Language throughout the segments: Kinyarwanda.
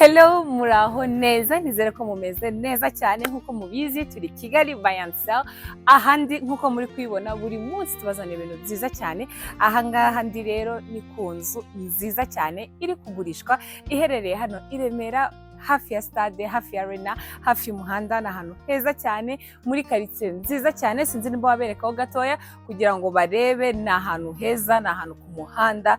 Hello, muraho neza? Nizere ko mumeze neza cyane. Nk'uko mubizi, turi Kigali Buy and Sell. Ahandi nk'uko muri kwibona, buri munsi tubazana ibintu byiza cyane. Ahangaha ndi rero ni ku nzu nziza cyane iri kugurishwa, iherereye hano i Remera, hafi ya stade, hafi ya Arena, hafi y'umuhanda. Ni ahantu heza cyane, muri karitsiye nziza cyane. Sinzi niba waberekaho gatoya kugira ngo barebe. Ni ahantu heza, ni ahantu ku muhanda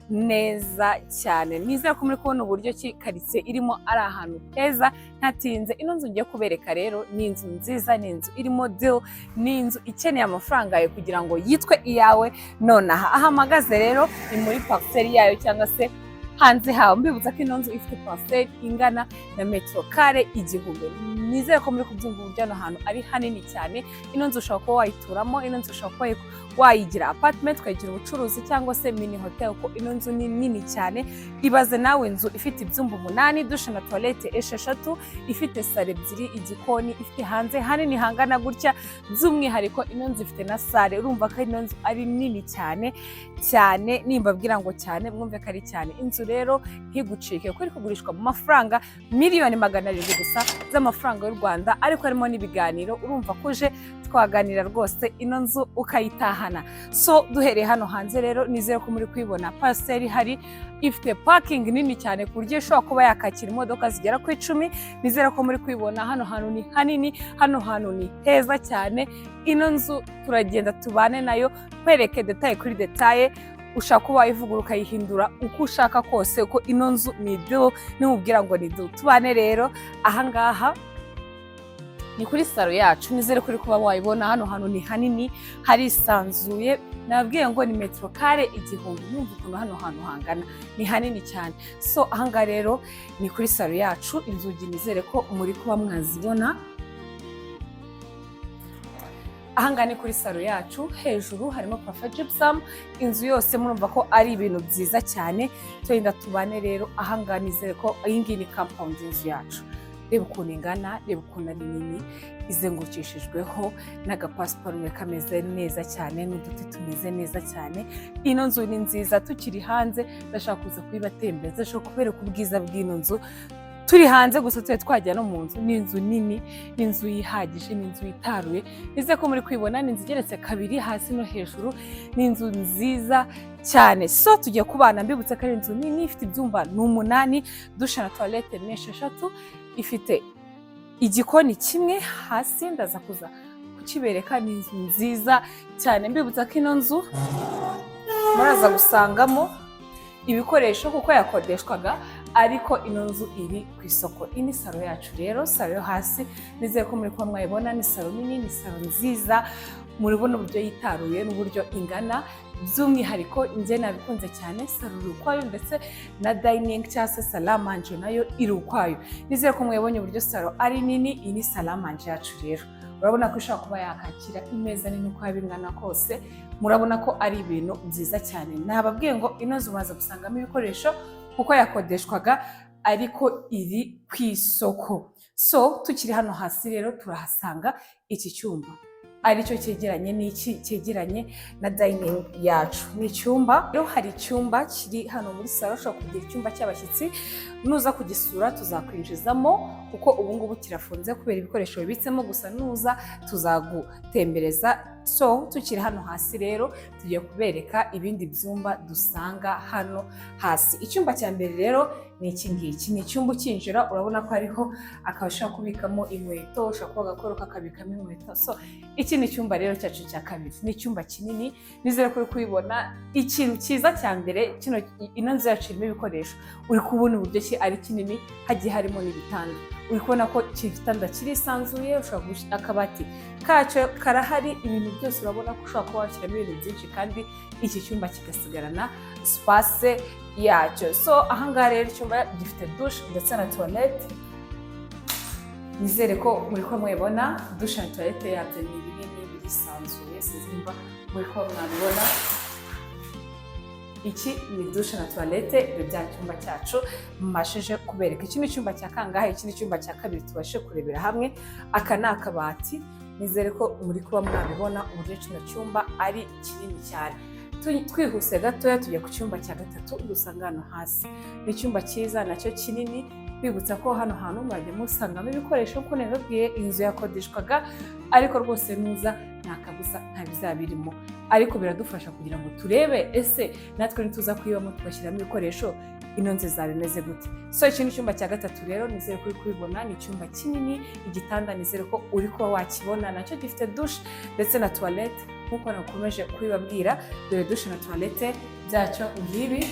neza cyane. Nizere ko muri kubona uburyo ki karitsiye irimo ari ahantu heza. Ntatinze, ino nzu ngiye kubereka rero ni inzu nziza, ni inzu irimo deal, ni inzu ikeneye amafaranga yawe kugira ngo yitwe iyawe nonaha. Aho mpagaze rero ni muri parcelle yayo cyangwa se hanze hawe. Mbibutsa ko ino nzu ifite parcelle ingana na metero kare 1000. Nizere ko muri kubyumva uburyo hano hantu ari hanini cyane. Ino nzu ushobora kuba wayituramo, ino nzu ushobora kuba wayigira apartment, ukayigira ubucuruzi cyangwa se mini hotel, kuko ino nzu ni nini cyane. Ibaze nawe, inzu ifite ibyumba umunani, douche na toilette esheshatu, ifite salle ebyiri, igikoni, ifite hanze hanini hangana gutya. By'umwihariko ino nzu ifite na salle. Urumva ko ino nzu ari nini cyane cyane. Nimbabwira ngo cyane, mwumve ko ari cyane. Inzu rero ntigucike, kuko iri kugurishwa mu mafaranga miliyoni 700 gusa z'amafaranga y'u Rwanda, ariko harimo n'ibiganiro. Urumva ko uje twaganira rwose, ino nzu ukayitahana. So duhereye hano hanze rero, nizere ko muri kwibona parcelle ihari ifite parking nini cyane, ku buryo ishobora kuba yakakira imodoka zigera ku 10. Nizere ko muri kwibona hano hantu ni hanini, hano hantu ni heza cyane. Ino nzu turagenda tubane nayo, kwereke détail kuri détail. Ushaka kuba wayivugura, ukayihindura uko ushaka kose, kuko ino nzu ni deal. Nimubwira ngo ni deal. Tubane rero. Ahangaha ni kuri salon yacu. Nizere ko uri kuba wayibona. Hano hantu ni hanini, harisanzuye. Nababwiye ngo ni metero kare 1000. Mwumva ukuntu hano hantu hangana, ni hanini cyane. So ahangaha rero ni kuri salon yacu. Inzugi nizere ko muri kuba mwazibona. Ahangaha ni kuri salon yacu. Hejuru harimo plafond gypsum. Inzu yose murumva ko ari ibintu byiza cyane. Tugenda tubane rero. Ahangaha nizere ko iyi ngiyi ni compound y'inzu yacu. Reba ukuntu ingana, reba ukuntu ari nini, izengurukishijweho n'agapasiparume kameze neza cyane n'uduti tumeze neza cyane. Ino nzu ni nziza. Tukiri hanze ndashaka kuza kuyibatembereza, ndashaka kubereka ubwiza bw'ino nzu turi hanze gusa, tube twajya no mu nzu. Ni inzu nini, ni inzu yihagije, ni inzu yitaruye. Nizere ko muri kwibona, ni inzu igeretse kabiri hasi no hejuru. Ni inzu nziza cyane. So tugiye kubana. Mbibutse ko ari inzu nini, ifite ibyumba ni umunani, douche na toilette ni esheshatu, ifite igikoni kimwe hasi, ndaza kuza kukibereka. Ni inzu nziza cyane. Mbibutsa ko ino nzu muraza gusangamo ibikoresho kuko yakodeshwaga, ariko ino nzu iri ku isoko. Iyi ni salon yacu rero, salon yo hasi. Nizere ko muri kuba mwayibona. Ni salon nini, ni salon nziza. Murabona uburyo yitaruye n'uburyo ingana. By'umwihariko njye nabikunze cyane. Salon iri ukwayo, ndetse na dining cyangwa se salle à manger nayo iri ukwayo. Nizere ko mwabonye uburyo salon ari nini. Iyi ni salle à manger yacu rero. Urabona ko ishobora kuba yakakira imeza nini uko yaba ingana kose. Murabona ko ari ibintu byiza cyane. Nababwiye ngo ino nzu baza gusangamo ibikoresho kuko yakodeshwaga, ariko iri ku isoko. So tukiri hano hasi rero, turahasanga iki cyumba aricyo cyegeranye n'iki, cyegeranye na dining yacu. Ni icyumba rero, hari icyumba kiri hano muri salon, ushobora kugira icyumba cy'abashyitsi. Nuza kugisura tuzakwinjizamo, kuko ubu ngubu kirafunze kubera ibikoresho bibitsemo gusa. Nuza tuzagutembereza. So tukiri hano hasi rero, tugiye kubereka ibindi byumba dusanga hano hasi. Icyumba cya mbere rero ni iki ngiki. Ni icyumba ukinjira urabona ko hariho akaba ushobora kubikamo inkweto, ushobora kuba agakoroka akabikamo inkweto. So iki ni icyumba rero cyacu cya kabiri. Ni icyumba kinini, nizere ko uri kubibona. Ikintu cyiza cya mbere, kino ino nzu yacu irimo ibikoresho. Uri kubona uburyo ki ari kinini, hagiye harimo n'ibitanda. Uri kubona ko iki gitanda kirisanzuye, ushobora akabati kacyo karahari, ibintu byose. Urabona ko ushobora kuba washyiramo ibintu byinshi kandi iki cyumba kigasigarana space yacyo. So ahangaha rero icyumba gifite douche ndetse na toilette. Nizere ko muri ko mwibona. Douche na toilette yabyo ni binini, birisanzuye. Sinzi nimba muri ko mwabibona. Iki ni douche na toilette bya cyumba cyacu mbashije kubereka. Iki ni icyumba cya kangahe? Iki ni icyumba cya kabiri tubashe kurebera hamwe. Aka ni akabati. Nizere ko muri kuba mwabibona uburyo kino cyumba ari kinini cyane. Twihuse gatoya, tujya ku cyumba cya gatatu dusanga hano hasi. Ni icyumba cyiza nacyo kinini. Bibutsa ko hano hantu murajya musangamo ibikoresho, kuko nabibabwiye, inzu yakodeshwaga, ariko rwose nuza nta kabuza, nta bizaba birimo, ariko biradufasha kugira ngo turebe ese natwe nituza kuyibamo tugashyiramo ibikoresho, ino nzu izaba imeze gute. So iki ni icyumba cya gatatu rero, nizere ko uri kubibona, ni icyumba kinini. Igitanda nizere ko uri kuba wakibona, nacyo gifite douche ndetse na toilette nk'uko nakomeje kubibabwira. Dore douche na toilette byacyo ngibi,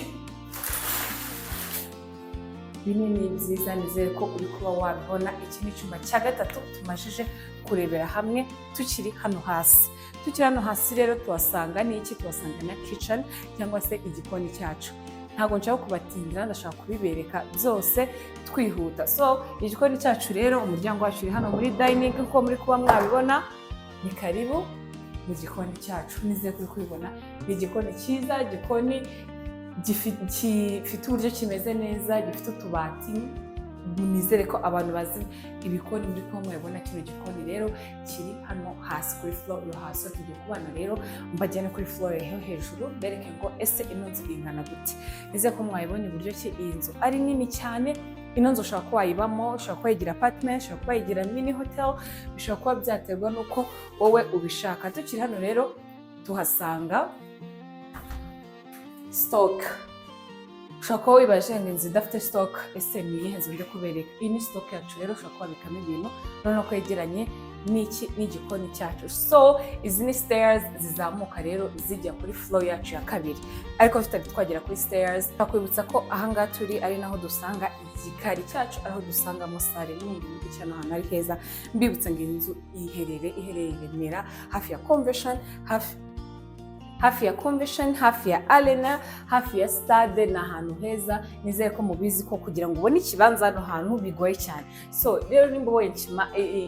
binini byiza, nizere ko uri kuba wabibona. Iki ni icyumba cya gatatu tumajije kurebera hamwe tukiri hano hasi. Tukiri hano hasi rero tuhasanga n'iki? Tuhasanga na kitchen cyangwa se igikoni cyacu. Ntabwo nshaka kubatindira, ndashaka kubibereka byose twihuta. So igikoni cyacu rero, umuryango wacu uri hano muri dining nk'uko muri kuba mwabibona. Ni karibu mu gikoni cyacu, nizere ko uri kubibona. Ni igikoni cyiza, igikoni gifite uburyo kimeze neza, gifite utubati. Nizere ko abantu bazi ibikoni muri kuba murabona. Kino gikoni rero kiri hano hasi kuri floor yo hasi. Tugiye kubana rero, mbajyane kuri floor yo hejuru, bereke ngo ese ino nzu ingana gute. Nizere ko mwayibonye uburyo ki iyi nzu ari nini cyane. Ino nzu ushobora kuba wayibamo, ushobora kuba wayigira apartment, ushobora kuba wayigira mini hotel, bishobora kuba byaterwa n'uko wowe ubishaka. Tukiri hano rero tuhasanga stock. Ushobora kuba wibaje ngo inzu idafite stock ese ni iyihe nzu ndi kubereka? Iyi ni stock yacu rero, ushobora kuba wabikamo ibintu. Noneho ko yegeranye n'iki? N'igikoni cyacu. So izi ni stairs zizamuka rero zijya kuri floor yacu ya kabiri, ariko tutari twagera kuri stairs, twakwibutsa ko ahangaha turi ari naho dusanga igikari cyacu, ariho dusangamo salle n'ubundi buryo cyane. Ahantu ari heza. Mbibutsa ngo iyi nzu iherereye i Remera, hafi ya Convention, hafi ya Convention, hafi ya Arena, hafi ya stade. Ni ahantu heza. Nizere ko mubizi ko kugira ngo ubone ikibanza hano hantu bigoye cyane. So rero nimba ubonye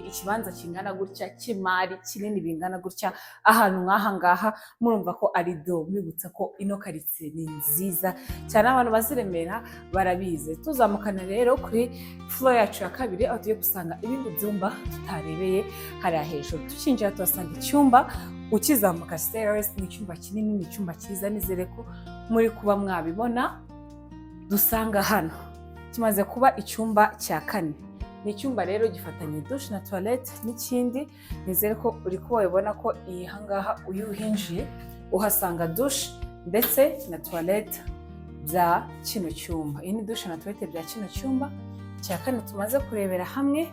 ikibanza kingana gutya cy'imari kinini bingana gutya ahantu nk'aha ngaha, murumva ko ari do. Mbibutsa ko ino karitsiye ni nziza cyane, abantu bazi Remera barabizi. Tuzamukana rero kuri floor yacu ya kabiri, aho tugiye gusanga ibindi byumba tutarebeye hariya hejuru. Tukinjira tuhasanga icyumba, ukizamuka stairs, ni icyumba kinini, ni icyumba cyiza, nizere ko muri kuba mwabibona. Dusanga hano kimaze kuba icyumba cya kane. Ni icyumba rero gifatanye douche na toilette n'ikindi. Nizere ko uri kuba wabibona ko iyi hangaha iyo uhinjiye uhasanga douche ndetse na toilette bya kino cyumba. Iyi ni douche na toilette bya kino cyumba cya kane tumaze kurebera hamwe.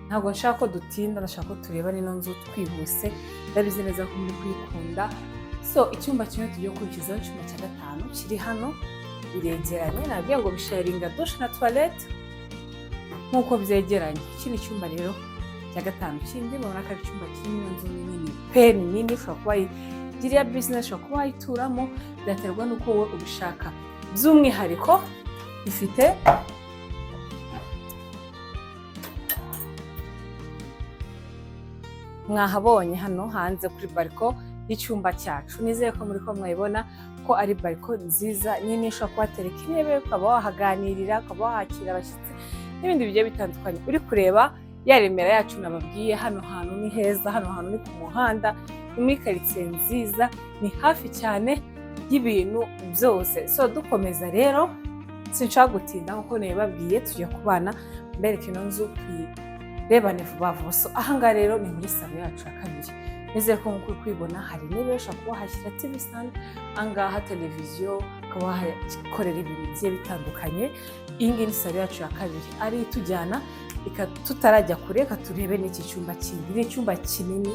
Ntabwo nshaka ko dutinda, ndashaka ko tureba n'ino nzu twihuse. Ndabizi neza ko muri kuyikunda. So icyumba kimwe tugiye gukurikizaho, icyumba cya gatanu kiri hano, biregeranye. Nabwiye ngo bisharinga douche na toilette nk'uko byegeranye. Iki ni icyumba rero cya gatanu kindi. Mubona ko ari icyumba kinini. Inzu ni nini pe, ni nini. Ushobora kuba wayigiriya business, ushobora kuba wayituramo, byaterwa n'uko wowe ubishaka. By'umwihariko ifite mwahabonye hano hanze kuri balcon y'icyumba cyacu. Nizere ko muri ko mwayibona ko ari balcon nziza nini, ushobora kuhatereka intebe, ukaba wahaganirira, ukaba wahakira abashyitsi n'ibindi bigiye bitandukanye. Uri kureba ya Remera yacu nababwiye. Hano hantu ni heza, hano hantu ni ku muhanda, ni muri karitsiye nziza, ni hafi cyane y'ibintu byose. So dukomeza rero, sinshaka gutinda nk'uko nabibabwiye, tujya kubana mbereka ino nzu, tuyirebane vuba vuba. So ahangaha rero ni muri salon yacu ya kabiri. Nizere ko nk'uko uri kubibona hari intebe, ushobora kuba wahashyira TV stand ahangaha, televiziyo, ukaba wahakorera ibintu bigiye bitandukanye. Iyi ngiyi ni salon yacu ya kabiri ari itujyana. Tutarajya kure, reka turebe n'iki cyumba kindi. Ni icyumba kinini,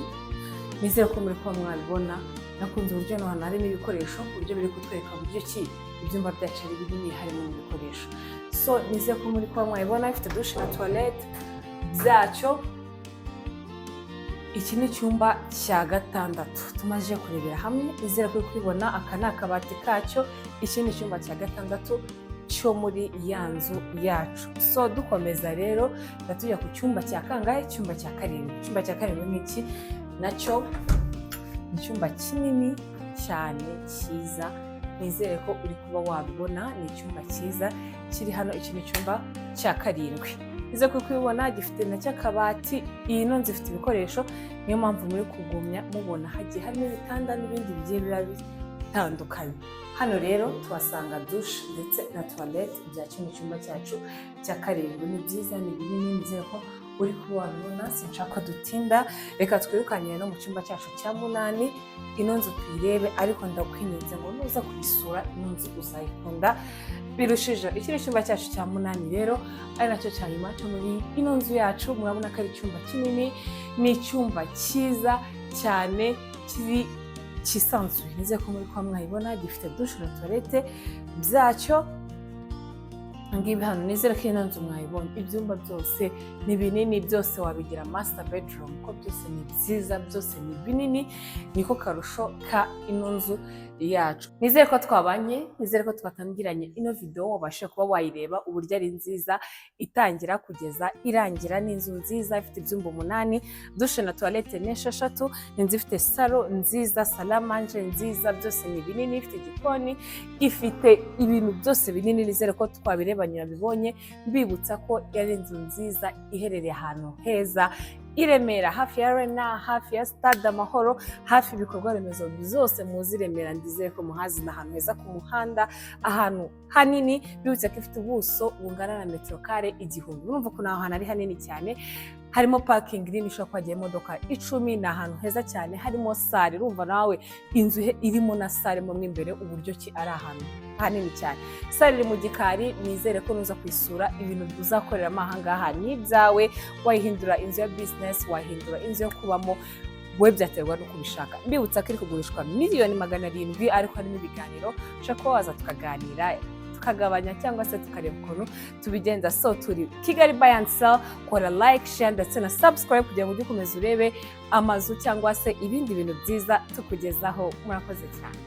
nizere ko muri kuba mwabibona. Nakunze uburyo hano hantu harimo ibikoresho, ku buryo biri kutwereka uburyo ki ibyumba byacu ari binini, harimo n'ibikoresho. So nizere ko muri kuba mwabibona, ifite douche na toilette byacyo. Iki ni icyumba cya gatandatu tumaze kurebera hamwe. Nizere ko uri kubibona, aka ni akabati kacyo. Iki ni icyumba cya gatandatu cyo muri ya nzu yacu. So dukomeza rero, tujya ku cyumba cya kangahe? Icyumba cya karindwi. Icyumba cya karindwi ni iki nacyo. Ni icyumba kinini cyane cyiza, nizere ko uri kuba wabibona. Ni icyumba cyiza kiri hano. Iki ni icyumba cya karindwi, nizere ko uri kubibona, gifite nacyo akabati. Iyi nzu ifite ibikoresho, niyo mpamvu muri kugumya mubona hagiye harimo ibitanda n'ibindi bigiye biba itandukanye. Hano rero tuhasanga douche ndetse na toilette bya kino cyumba cyacu cya karindwi. Ni byiza, ni binini, nizere ko uri kuba wabibona. Sinshaka ko dutinda, reka twirukanyire no mu cyumba cyacu cya munani, ino nzu tuyirebe. Ariko ndakwinginze ngo nuza kuyisura, ino nzu uzayikunda birushije. Iki ni icyumba cyacu cya munani rero, ari nacyo cya nyuma cyo muri ino nzu yacu. Murabona ko ari icyumba kinini, ni icyumba cyiza cyane, kiri cyisanzuye. Nizere ko muri kuba mwayibona. Gifite douche na toilette byacyo ngibi hano. Nizere ko ino nzu mwayibonye. Ibyumba byose ni binini, byose wabigira master bedroom, ko byose ni byiza, byose ni binini. Niko karusho ka ino nzu yacu. Nizere ko twabanye, nizere ko twatangiranye ino video wabashe kuba wayireba uburyo ari nziza, itangira kugeza irangira. Ni inzu nziza ifite ibyumba umunani, douche na toilette ni esheshatu. Ni inzu ifite salon nziza, salle à manger nziza, byose ni binini, ifite igikoni, ifite ibintu byose binini. Nizere ko twabirebanye, wabibonye. Mbibutsa ko yari inzu nziza iherereye ahantu heza i Remera, hafi ya Arena, hafi ya Stade Amahoro, hafi ibikorwa remezo byose muzi Remera. Ndizere ko muhazi, ni ahantu heza ku muhanda, ahantu hanini. Bibutse ko ifite ubuso bungana na metero kare 1000. Urumva ko ni ahantu ari hanini cyane. Harimo parking nini ishobora kuhagera imodoka 10. Ni ahantu heza cyane, harimo salle. Urumva nawe inzu irimo na salle mo imbere, uburyo ki ari ahantu hanini cyane. Salle iri mu gikari. Nizere ko nuza kuyisura, ibintu uzakoreramo aha ngaha ni ibyawe. Wayihindura inzu ya business, wahindura inzu yo kubamo, we byaterwa n'uko ubishaka. Mbibutsa ko iri kugurishwa miliyoni 700, ariko harimo ibiganiro. Ushobora kuba waza tukaganira, tukagabanya cyangwa se tukareba ukuntu tubigenza. So turi Kigali Buy and Sell. Kora like, share ndetse na subscribe kugira ngo ujye ukomeza urebe amazu cyangwa se ibindi bintu byiza tukugezaho. Murakoze cyane.